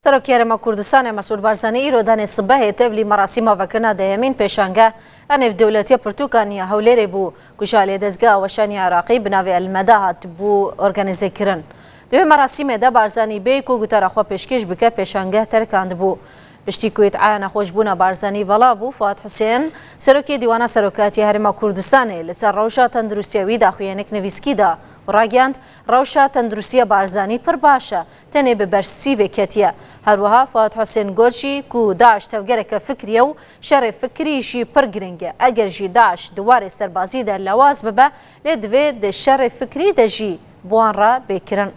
Serokê Herêma Kurdistanê Mesûd Barzanî îro danê sibehê tevlî merasîma vekirina dehemîn pêşangeha nêvdewletiya pirtûkan ya Hewlêrê bû ku ji aliyê Dezgeha Weşaniya Iraqî bi navê El Meda hatibû organîzekirin. Di wê merasîmê de Barzanî bêyî ku gotara xwe pêşkêş bike pêşangeh terikandibû. Piştî ku îdiaya nexweşbûna Barzanî vala bû, Fuad Husên, Serokê Dîwana Serokayetiya Herêma Kurdistanê li ser rewşa tendirustiya wî daxuyanik nivîskî da û ragihand, Rewşa tendirustiya Barzanî pir baş e, tenê bi bersîvê ketiye. Her wiha Fuad Husên got jî ku daiş tevgereke fikrî ye û şerê fikrî jî pir girîng e. Eger jî daiş di warê serbazî de lewaz bibe lê divê di şerê fikrî de jî bi wan re bê kirin.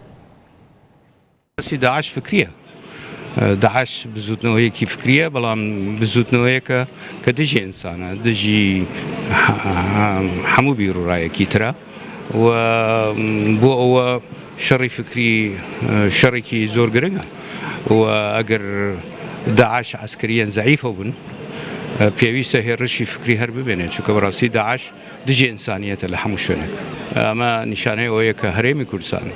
Rastî daiş fikrî ye. Daiş bizûtneweyekî fikrî ye belam bizûtneweyeke ke dijî însan e, dijî hemû bîrûrayekî tir e. و بۆ ئەوە شەڕی فکری شەڕێکی زۆر گرنگە و ئەگەر داعش عسکریەن زەعیفە بوون پێویستە هێڕشی فکری هەر ببێنێت چونکە بەڕاستی داعش دژی ئینسانیەتە لە هەموو شوێنێک ئەمە نیشانەی ئەوەیە کە هەرێمی کوردستان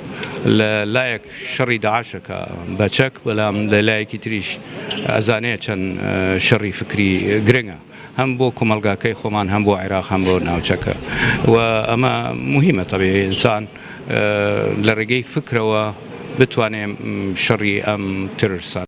لە لایەک شەڕی داعشەکە بە چەک بەڵام لە لایەکی تریش ئەزانێت چەند شەڕی فکری گرنگە. هەم بۆ کۆمەڵگاکەی خۆمان هەم بۆ عێراق هەم بۆ ناوچەکە و ئەمە موهیمە تەبیعی ئینسان لە ڕێگەی فکرەوە بتوانێ شەڕی ئەم تررسان.